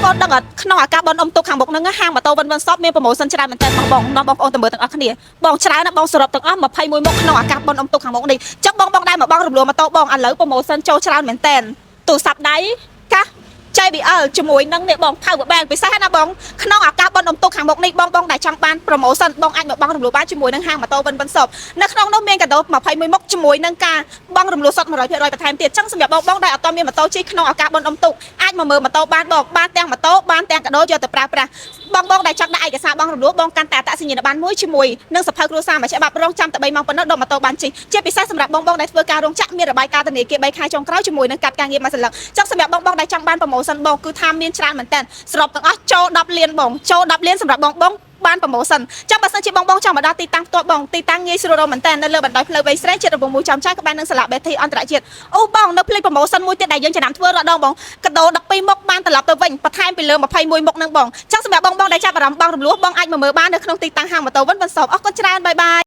បងប្អូនដឹងអត់ក្នុងឱកាសបុណ្យអុំទូកខាងមុខហ្នឹងហាងម៉ូតូវិនវិនសបមាន promotion ច្រើនមែនតើបងបងនាំបងប្អូនទៅមើលទាំងអស់គ្នាបងច្រើនណាស់បងសរុបទាំងអស់21មុខក្នុងឱកាសបុណ្យអុំទូកខាងមុខនេះចឹងបងបងដែរមកបងរំលោះម៉ូតូបងឥឡូវ promotion ចូលច្រើនមែនតើទូរស័ព្ទដៃកាស JBL ជាមួយនឹងនេះបង Power Bank ពិសេសណាបងក្នុងឱកាសបុណ្យអុំទូកខាងមុខនេះបងបងដែលចង់បាន promotion បងអាចមកបង់រំលោះបានជាមួយនឹងហាងម៉ូតូវិនវិនសបនៅក្នុងនោះមានកាដូ21មុខជាមួយនឹងការបង់រំលោះសុទ្ធ100%បន្ថែមទៀតចឹងសម្រាប់បងបងដែលអត់ទាន់មានម៉ូតូជិះក្នុងឱកាសបុណ្យអុំទូកអាចមកមើលម៉ូតូបានបងបានទាំងម៉ូតូបានទាំងកាដូយកទៅប្រើប្រាស់បងបងដែលចង់ដាក់ឯកសារបង់រំលោះបងកាន់តែអត្តសញ្ញាណប័ណ្ណមួយជាមួយនឹងសភៅគ្រួសារមួយច្បាប់រងចាំតែ3ម៉ោងប៉ុណ្ណោះដល់ម៉ូតូបានជិះជាពិសេសសម្រាប់បងបងដែលធ្វើការរោងចក្រមានរបាយការណ៍ធនាគារ3ខែចុងក្រោយជាមួយនឹងកាត់ការងារមួយសន្លឹកចឹងសម្រាប់បងបងដែលចង់បាន promotion បងគឺថាមានច្រើនមែនតើសរុបទាំងអស់ចូល10លានបងចូល10លានសម្រាប់បងបងបាន promotion ចាំបើសិនជាបងបងចង់មកដល់ទីតាំងផ្ទាល់បងទីតាំងងាយស្រួលរកមែនតើនៅលើបណ្ដោយផ្លូវវៃស្រេជិតរង្វង់មូលចំចៅក្បែរនឹងសាលាបេធីអន្តរជាតិអូបងនៅភ្លេច promotion មួយទៀតដែលយើងចំណាំធ្វើរាល់ដងបងកាដូ12មុខបានត្រឡប់ទៅវិញបន្ថែមពីលើ21មុខហ្នឹងបងចឹងសម្រាប់បងបងដែលចាប់អារម្មណ៍បងរំលោះបងអាចមកមើលបាននៅក្នុងទីតាំងហាងម៉ូតូវិនវិនសបអរគុណច្រើន bye bye.